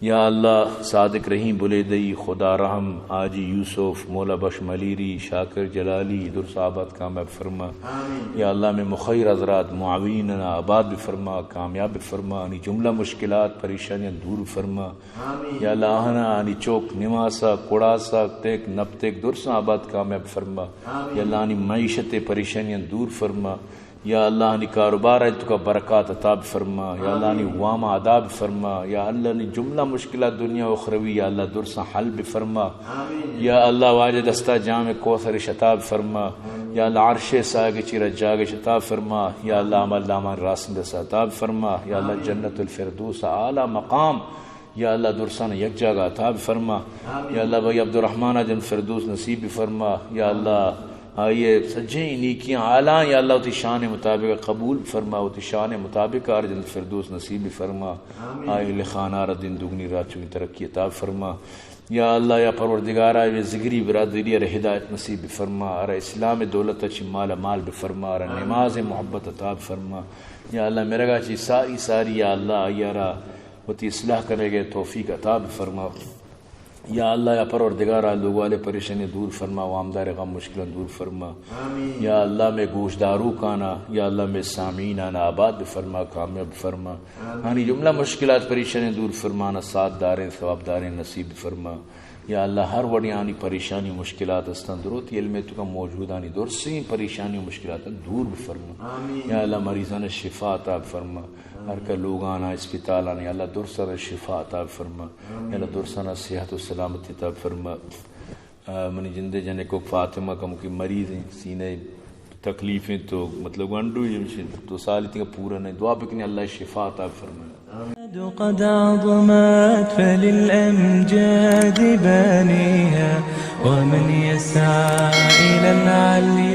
یا اللہ، صادق رحیم بلیدئی، خدا رحم، حاجی یوسف، مولا بخش ملیری، شاکر جلالی، درس آباد کامیاب فرما۔ یا اللہ، ہمیں مخیر حضرات معاونین آباد بفرما، کامیاب بفرما، آنی جملہ مشکلات پریشانیاں دور فرما۔ یا اللہ، آہاں آنی چوک نماسا، کڑاسا، تیک نپتیک درساں آباد کامیاب فرما۔ یا اللہ، آنی معیشت پریشانیاں دور فرما۔ یا اللہ، آنی کاروبار ء توکا برکات عطا فرما۔ یا اللہ، آنی وام ادا فرما۔ یا اللہ، آنی جملہ مشکلات دنیا و اخروی، یا اللہ، درساں حل بفرما۔ یا اللہ، واجہ دستا جام کوثر عطا فرما۔ یا اللہ، عرش ساگ چیرا جاگش عطا فرما۔ یا اللہ، عمل نامان راست دست عطا فرما۔ یا اللہ، جنت الفردوس اعلی مقام یا اللہ، درسان یک جاگہ عطا بفرما۔ یا اللہ، بھائی عبدالرحمن جنت فردوس نصیب بفرما۔ یا اللہ، آئیے سجیں نیکیاں حالاں، یا اللہ، وتی شان مطابق قبول بفرما، وتی شان مطابق آر جنت فردوس نصیب بفرما۔ آئی لخانہ را دین دگنی راہ چویں ترقی عطا بفرما۔ یا اللہ، یا پروردگارا، اے ذگری برادری را ہدایت نصیب بفرما، آرا اسلام دولت چی مالا مال بفرما، آرا نماز محبت عطا بفرما۔ یا اللہ، مرگا چی ساری ساری، یا اللہ، آئی را وتی اصلاح کنگ ء توفیق عطا بفرما۔ یا اللہ، یا پروردگارا، لوگ والے پریشانی دور فرما، وامدار غم مشکلاں دور فرما۔ یا اللہ، میں گوشداروکانا، یا اللہ، میں سامعینانا آباد بفرما، کامیاب بفرما۔ آنی جملہ مشکلات پریشانی دور فرمانا، ساتھ داریں، ثواب داریں نصیب بفرما۔ یا اللہ، ہر وڑی آنی پریشانی و مشکلات استان دروت علم تو کا موجود، آنی درسیں پریشانی و مشکلات دور بفرما۔ یا اللہ، مریضان شفا عطا بفرما۔ ہر کہ لوگانا، اسپتالان، یا اللہ، درسانا شفا عطا فرما۔ یا اللہ، درسانا صحت و سلامتی عطا فرما۔ آ، منی جندے جنکو فاطمہ کمکی مریض ہیں، سینے تکلیف ہیں تو، مطلب، گنڈو ہی ہمشی دو سال تک پورا نہیں۔ دعا بکنی، اللہ شفا عطا فرما۔ قد عظمت فللأمجاد بانيها، ومن يسعى إلى العلي